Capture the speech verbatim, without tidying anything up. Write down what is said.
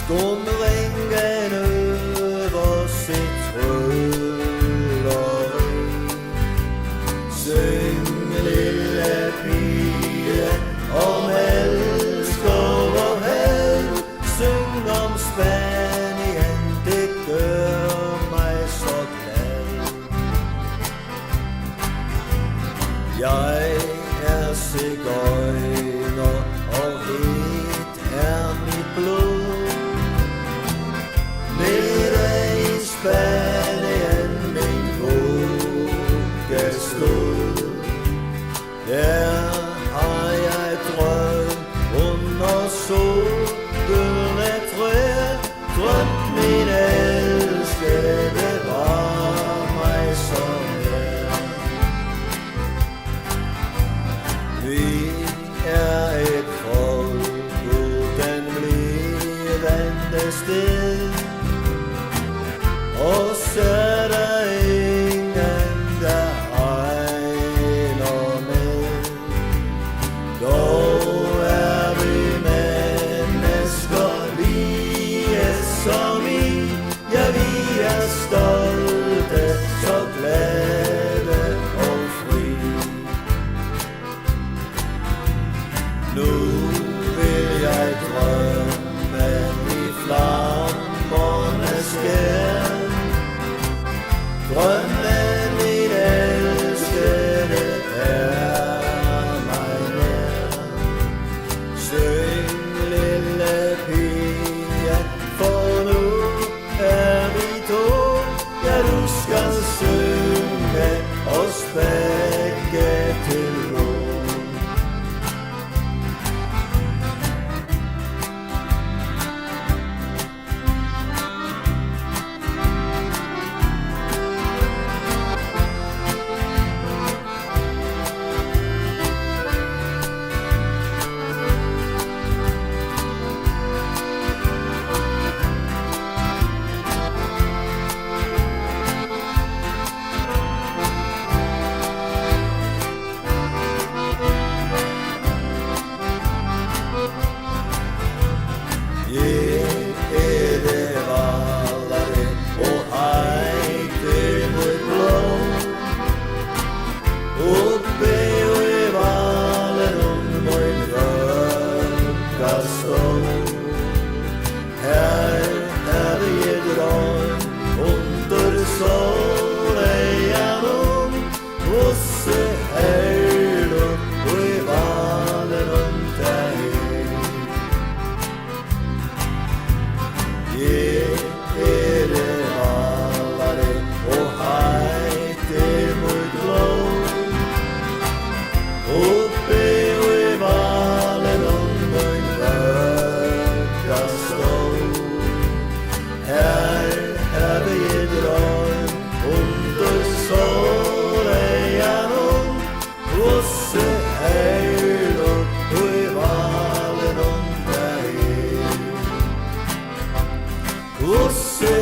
Skumringen over sit trylleri. Syng, lille pige, om elsker og held. Syng om spændingen, det gør mig så glad. Jeg er zigeuner, og hedt er mit blod. Nede i Spanien, min vuggestue, der har jeg drømt under solgyldne træer. Drømt, min elskede var mig så nær. Vi er et folk uden blivende sted, os er der ingen, der regner med. Dog er vi mennesker lige som I. Ja, vi er stolte, så glade og fri. Nu vil jeg drømme i flammernes skær. Drømme, min elskede, er mig nær. Syng, lille pige, for nu er vi to. Ja, du skal synge os begge til ro. Eg eri valari og heit er mítt blóð. Uppi í valinum mín vøkka stóð. Her havi eg droymt undir sóleyganum. Hvussu herligt í valinum tað er. Eg eri valari og heit er mítt blóð. Uppi í valinum mín vøkka stóð. Her havi eg droymt undir sóleyganum, hvussu herligt í valinum tað er. Hvussu